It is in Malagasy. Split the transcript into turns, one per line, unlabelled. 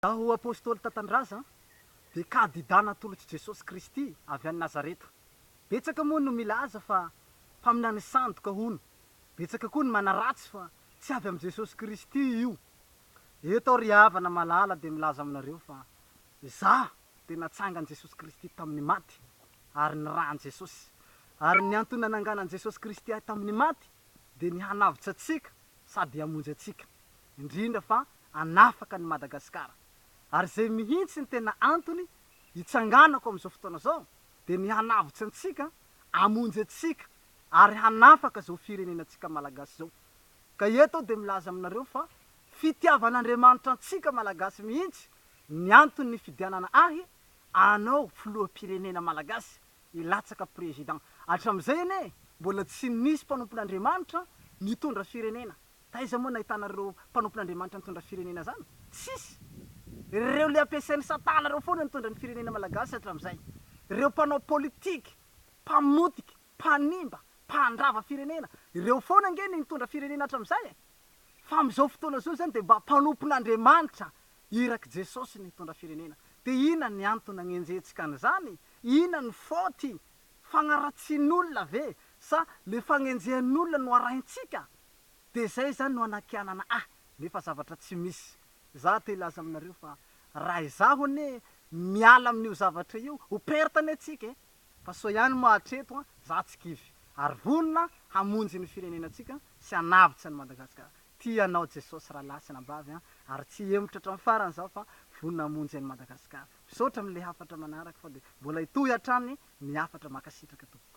Izaho Apostoly Tatandraza dia kadidà natolotr'i Jesosy Kristy avy any Nazareta. Betsaka moa no milaza fa mpaminany sandoka hono. Betsaka koa ny manaratsy fa tsy avy amin'i Jesosy Kristy io. Eto aho ry havana malala dia milaza aminareo fa izaho dia natsangan'i Jesosy Kristy tamin'ny maty ary nirahan'i Jesosy. Ary ny antony nananganan'i Jesosy Kristy ahy tamin'ny maty dia ny hanavotra antsika sady hamonjy antsika, indrindra fa hanafaka an'i Madagasikara. Ary izay mihitsy ny tena antony hitsanganako amin'izao fotoana izao dia ny hanavotra antsika, hamonjy antsika ary hanafaka izao firenenantsika Malagasy izao. Ka eto aho dia milaza aminareo fa fitiavan'Andriamanitra antsika Malagasy mihitsy ny antony nifidianana ahy hanao filoham-pirenena Malagasy hilatsaka président. Hatramin'izay anie mbola tsy nisy mpanompon'Andriamanitra nitondra firenena. Taiza moa nahitana ireo mpanompon'Andriamanitra nitondra firenena zany? Tsisy! Ireo le ampiasain'i satana ireo foana nitondra ny firenena malagasy hatramin'izay. Ireo mpanao politique, mpamotika, mpanimba, mpandrava firenena, ireo foana ange ny nitondra firenena hatramin'izay e! Fa amin'izao fotoana izao zany dia mba mpanompon'Andriamanitra irak'i Jesosy ny hitondra firenena. Dia inona ny antony agnenjehintsika an'izany? Inona ny faute? Fagnaratsian'olona ve sa le fagnenjehan'olona no arahintsika? Dia zay zany no anakianana ahy nefa zavatra tsy misy. Za te hilaza aminareo fa raha izaho anie miala amin'io zavatra io ho perte anie tsika e! Fa soa ihany moa hatreto an, za tsy kivy ary vonona hamonjy ny firenenantsika sy hanavotra an'i Madagasikara. Tia anao Jesosy rahalahy sy anabavy an, ary tsy hihemotra hatramin'ny farany zaho fa vonona hamonjy an'i Madagasikara. Misaotra amin'ilay hafatra manaraka fa dia mbola hitohy hatrany ny hafatra mankasitraka tompoko.